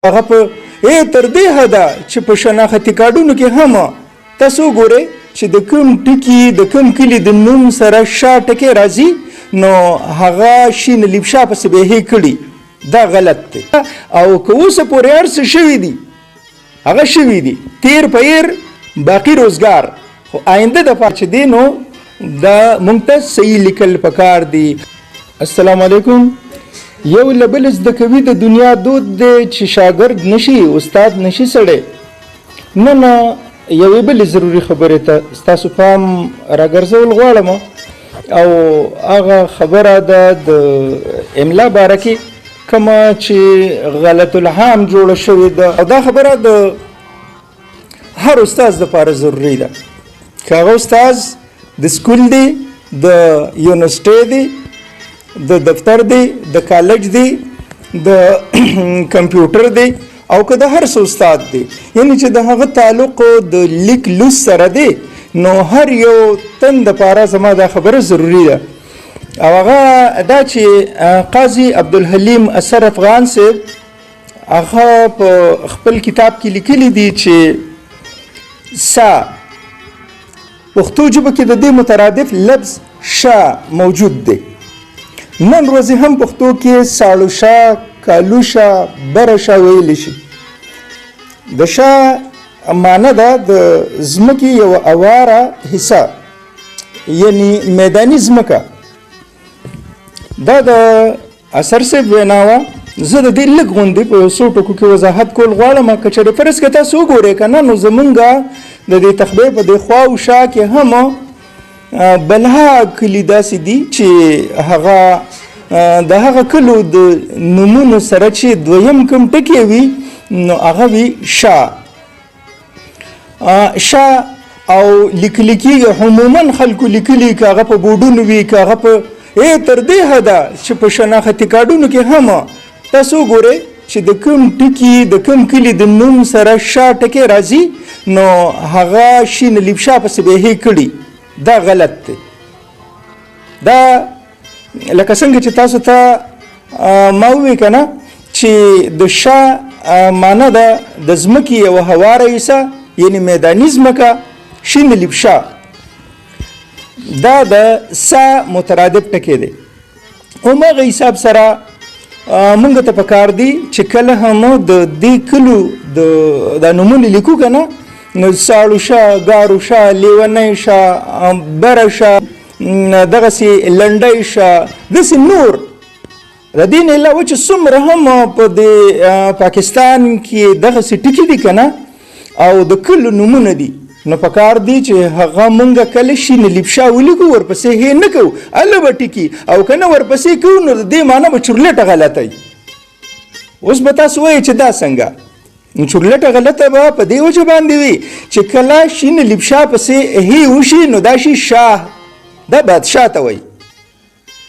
هغه په اے تر دې حده چې په شناختي کارډونو کې هم تاسو وګورئ چې د کوم ټکي د کوم کلي د نوم سره شا ټکی راځي، نو هغه شین لیب شا پسې به هې کړي. دا غلط دی. او که اوسه پورې هر څه شوي دي، هغه شوي دي، تیر په ایر باقي روزګار، خو آینده د پاره چې دی نو دا مونږ ته صحیح لیکل پکار دي. السلام علیکم. یو له بل زده کوي، د دنیا دود دی چې شاګرد نشي استاد نشي سړی. نه نه، یوې بلې ضروري خبرې ته ستاسو پام راګرځول غواړم، او هغه خبره ده د املا باره کې کومه چې غلط الهام جوړه شوې ده. او دا خبره د هر استاد دپاره ضروري ده، که هغه استاد د سکول دی، د یونیورسټۍ دی، د دفتر دی، د کالج دی، د کمپیوټر دی، او که د هر څه استاد دی، یعنی چې د هغه تعلق د لیک لوست سره دی، نو هر یو تن دپاره زما دا خبره ضروري ده. او هغه دا چې قاضي عبدالحلیم اثر افغان صاحب هغه په خپل کتاب کې لیکلي دي چې سا پښتو ژبه کې د دې مترادف لفظ شا موجود دی. نن ورځې هم پښتو کې ساړو شا، کالو شا، بره شا ویلی شي. د شا معنی ده د ځمکې یوه اواره حصه، یعنی میداني ځمکه. دا د اثر صاحب وینا وه. زه د دې لږ غوندې په یو څو ټکو کې وضاحت کول غواړم. که چېرې فرض که تاسو وګورئ که نه، نو زمونږ د دې تخبې په دې خوا او شا کې هم بلها کلي داسې دي چې هغه د هغه کلو د نومونو سره چې دویم کوم ټکی وي نو هغه وي شا. شا او لیکل کېږي، عموما خلکو لیکلي، که هغه په بورډونو وي، که هغه په اے تر دې حده چې په شناختي کارډونو کې هم تاسو وګورئ چې د کوم ټکي د کوم کلي د نوم سره شا ټکی راځي، نو هغه شین لیب شا پسې به هې کړي. دا غلط دی. دا لکه څنګه چې تاسو ته ما ووی که نه چې د شا معنی ده د ځمکې یوه هواره حصه، یعنی میداني ځمکه، شین لیب شا دا د سا مترادف ټکی دی. هماغه حساب سره مونږ ته پکار دی چې کله هم د دې کلو د دا نومونه لیکو که نه، نو ساړو شه، ګارو شه، لیونی شه، بره شه، دغسې لنډی شه، داسې نور. د دې نه علاوه چې څومره هم په دې پاکستان کې دغسې ټکي دي که نه او د کلو نومونه دي، نو پکار دی چې هغه مونږ کله شین لیب شا ولیکو، ورپسې هې نه کوو، هله به ټکي، او که نه ورپسې کوو نو د دې معنی به چورلټه غلطه وي. اوس به تاسو وایئ چې دا څنګه؟ نو چورلټه غلطه به په دې وجه باندې وي چې کله شین لیب شا پسې هې وشي نو دا شي شاه، دا بادشاه ته وایي،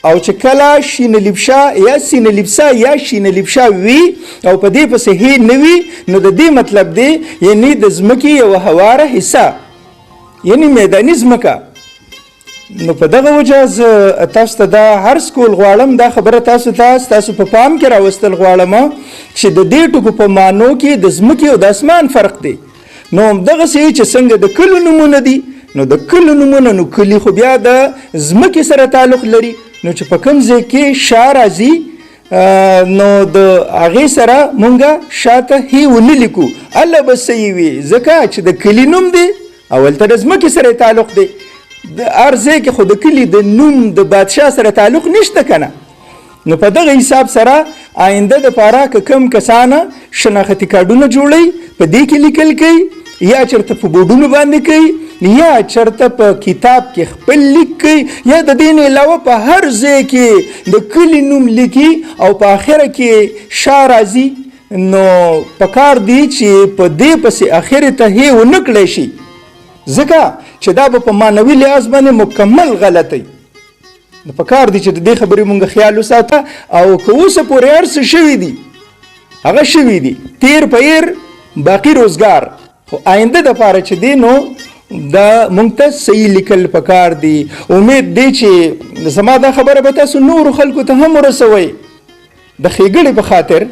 او چې کله شین لیب شا یا سین لیب سا یا شین لیب شا وي او په دې پسې هې نه وي، نو د دې مطلب دی یعنی د ځمکې یوه هواره حصه، یعنی میداني ځمکه. نو په دغه وجه زه تاسو ته دا عرض کول غواړم، دا خبره تاسو ته ستاسو په پام کې راوستل غواړم چې د دې ټکو په معنو کې د ځمکې او د اسمان فرق دی. نو همدغسې چې څنګه د کلو نومونه دي، نو د کلو نومونه، نو کلي خو بیا د ځمکې سره تعلق لري، نو چې په کوم ځای کې شا راځي نو د هغې سره مونږ شا ته هې ونه لیکو، هله به صحیح وي، ځکه چې د کلي نوم دی او هلته د ځمکې سره تعلق دی. د هر ځای کې خو د کلي د نوم د بادشاه سره تعلق نشته که نه. نو په دغه حساب سره آینده دپاره که کوم کسان شناختي کارډونه جوړوي، په دې کې لیکل کوي، یا چېرته په بورډونو باندې کوي، یا چېرته په کتاب کې خپل لیک کوي، یا د دې نه علاوه په هر ځای کې د کلي نوم لیکي او په آخره کې شا راځي، نو پکار دی چې په دې پسې آخرې ته هې ونه کړی شي، ځکه چې دا به په معنوي لحاظ باندې مکمل غلط وي. نو پکار دی چې د دې خبرې مونږ خیال وساته. او که اوسه پورې هر څه شوي دي، هغه شوي دي، تیر په ایر باقي روزګار، خو آینده دپاره چې دی نو دا مونږ ته صحیح لیکل پکار دي. امید دی چې زما دا خبره به تاسو نورو خلکو ته هم ورسوئ د ښېګړې په خاطر.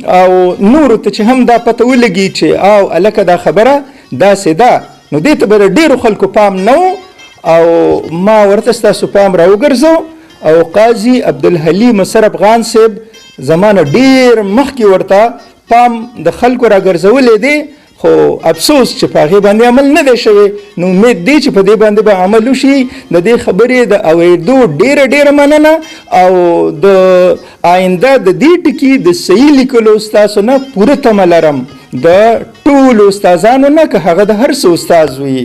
او نورو ته چې هم دا پته ولګي چې او هلکه دا خبره داسې ده، نو دې ته به د ډېرو خلکو پام نه و او ما ورته ستاسو پام راوګرځو. او قاضي عبدالحلیم سر افغان صاحب زمانه ډېر مخکې ورته پام د خلکو راګرځولی دی، خو افسوس چې په هغې باندې عمل نه دی شوی. نو امید دی چې په دې باندې به عمل وشي. د دې خبرې د اورېدو ډېره ډېره مننه، او د آینده د دې ټکي د صحیح لیکلو ستاسو نه پوره تمه لرم، د ټولو استادانو نه، که هغه د هر څه استاد وي.